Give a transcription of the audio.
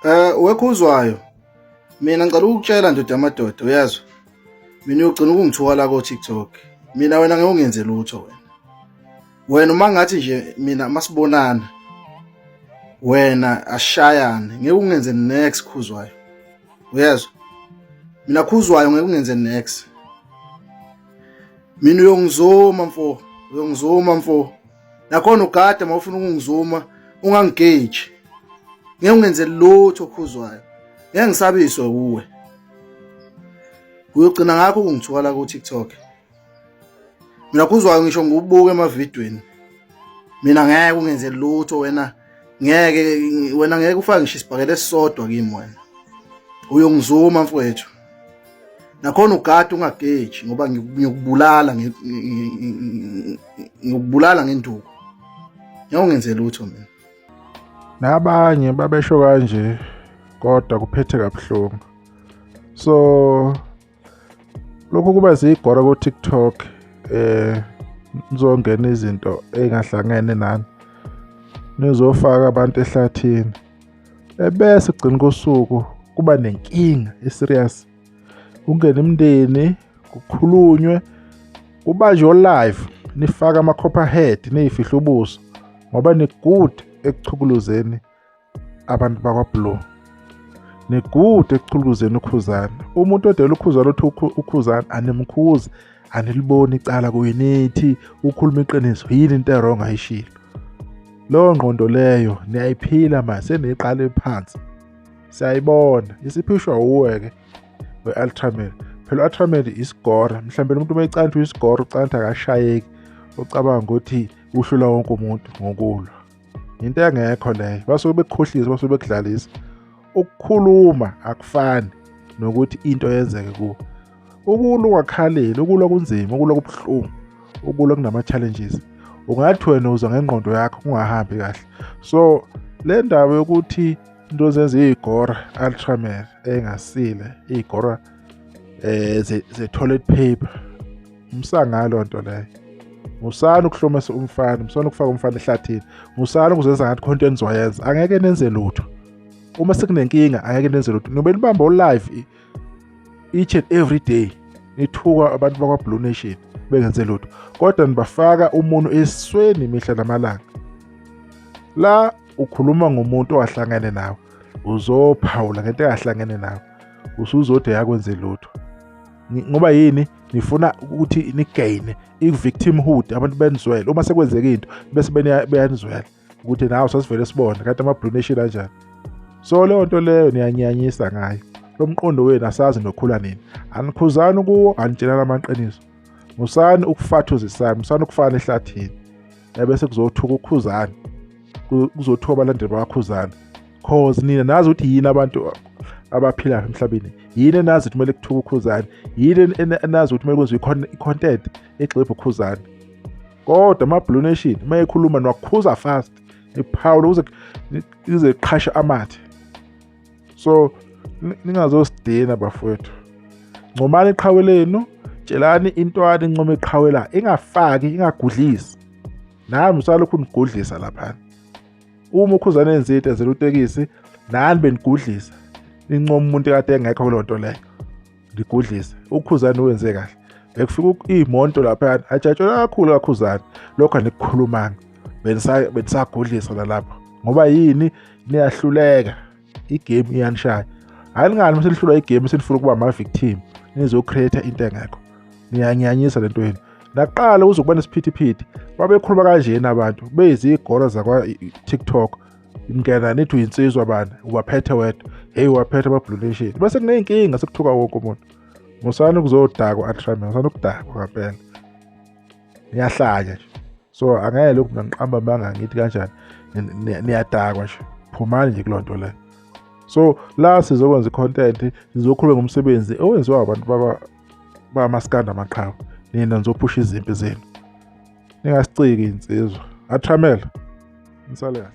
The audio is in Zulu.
Wekhuzwayo. Mina ngicela ukukutshela ndoda yamadoda, uyazwa? Mina uyogcina ukungithuka la ko TikTok. Mina wena ngeke ungenze lutho wena. Wena uma ngathi nje mina masibonana wena ashayane ngeke ungenze next Khuzwayo. Uyezwa? Mina Khuzwayo ngeke ungenze next. Mina uyongizuma mfo, uyongizuma mfo. Nakhona ugade uma ufuna ukungizuma ungangigeji. Ngeke ungenze lutho Khuzwayo. Ngeke ngisabiswe uwe. Uyogcina ngakho ukungithuka la ku TikTok. Mina Khuzwayo ngisho ngikubuka emavidweni. Mina ngeke ungenze lutho wena ngeke wena ngeke ufake ngisho isibhakela esisodwa kimi wena. Uyongizuma mfowethu. Nakhona ugade ungageji ngoba ngiyokubulala ngiyokubulala ngenduku. Ngeke ungenze lutho mina. Nabanye babesho kanje kodwa kuphethe kabuhlungu. So lokhu kuba ziyigora ku TikTok nizongena izinto engahlangene nani nizofaka abantu ehlathini ebese kugcina kosuku kuba nenkinga eserious kungena imndeni kukhulunywe kubanjwe live nifaka ama copperhead niyifihla ubuso ngoba ni good ekuchukuluzeni abantu bakwa-blue nigude ekuchulukuzeni ukhuzane umuntu odela ukhuzane uthi ukhuzane animkhuzi aniliboni icala kuye nithi ukhuluma iqiniso yini into erong ayishilo leyo ngqondo leyo niyayiphila manje seniyiqale phansi siyayibona isiphishwa uwe-ke we-ultraman phela u-ultraman isigora mhlawumbe umuntu uma ecanta uyisigora ucanta akashayeki ucabanga ukuthi uhlula wonke umuntu ngokulwa into engekho leyo basuke bekukhohlisa basuke bekudlalisa ukukhuluma akufani nokuthi into yenzeke kuwe ukulwa ungakhaleli ukulwa kunzima ukulwa kubuhlungu ukulwa kunama-challenges ungathi wena uzwa ngengqondo yakho kungahambi kahle so le ndaba yokuthi into zenza iy'gora ultraman engasile iy'gora um ze-toilet paper umsangalo nto leyo musani ukuhlomisa umfana musani ukufaka umfana ehlathini musani ukuzenza ngathi khona into enizoyenza angeke nenze lutho uma sekunenkinga angeke nenze lutho nobe nibamba ulive each and every day nithuka abantu bakwa-blue nation bengenze lutho kodwa nibafaka umuntu esweni imihla namalanga la ukhuluma ngomuntu owahlangene nawe uzophawula ngento engahlangene nawe usuzode yakwenze lutho ngoba yini nifuna ukuthi nigaine i-victimhood abantu benizwele uma sekwenzeka into bese beyanizwela ukuthi nawe sasivele sibone kanti ama-blue nation anjani so leyo nto leyo niyanyanyisa ngayo lo mqondo wenu asazi nokhula nini anikhuzani kuwo anitshelana amaqiniso musani ukufathuzisana musani ukufana ehlathini ebese kuzothuka ukhuzani kuzothuka abalandeli bakakhuzani cause nina nazi ukuthi yini abantu abaphilayo emhlabeni yini enazi ukuthi kumele kuthuke ukhuzani yini enazi ukuthi kumele kwenziwe i-content egxibha ukhuzani kodwa ama-blue nation uma ekhuluma niwakhuza fast niphawule ukuze ize qhashe amathe so ningazosidina bafowethu ncomani iqhawe lenu tshelani intwana income iqhawe la ingafaki ingagudlisi nami usalokhu nigudlisa laphana uma ukhuzane enze into enzela utekisi nani benigudlisa nincoma umuntu kade engekho kuloo nto leyo nigudlise ukhuzane wenze kahle bekufika iy'monto laphayana ajatshelwa kakhulu kakhuzane lokho anikukhulumanga benisagudlisa nalapho ngoba yini niyahluleka igame iyanishaya hhayi ningani uma senihlulwa igame senifuna ukuba ama-victim nizo-create into engekho niyanyanyisa le nto yenu naqala kuze kuba nesiphithiphithi babekhuluma kanjena abantu beyizigora zakwa-tiktok ngena nithi uyinsizwa bani ubaphethe wedwa heyi waphethe ama-blue nation bese kuney'nkinga sekuthuka wonke umuntu musani ukuzodakwa atrame musani ukudakwa ngampela niyahlanya nje so angeke lokhu mina ngiqamba amanga ngithi kanjani niyadakwa nje phumani nje kuloo nto leyo so la sizokwenza i-content sizokhuluma ngomsebenzi owenziwa abantu bamaskanda amaqhawe nina nizophusha izimpi zenu ningasiciki insizwa atramela nisale kahle.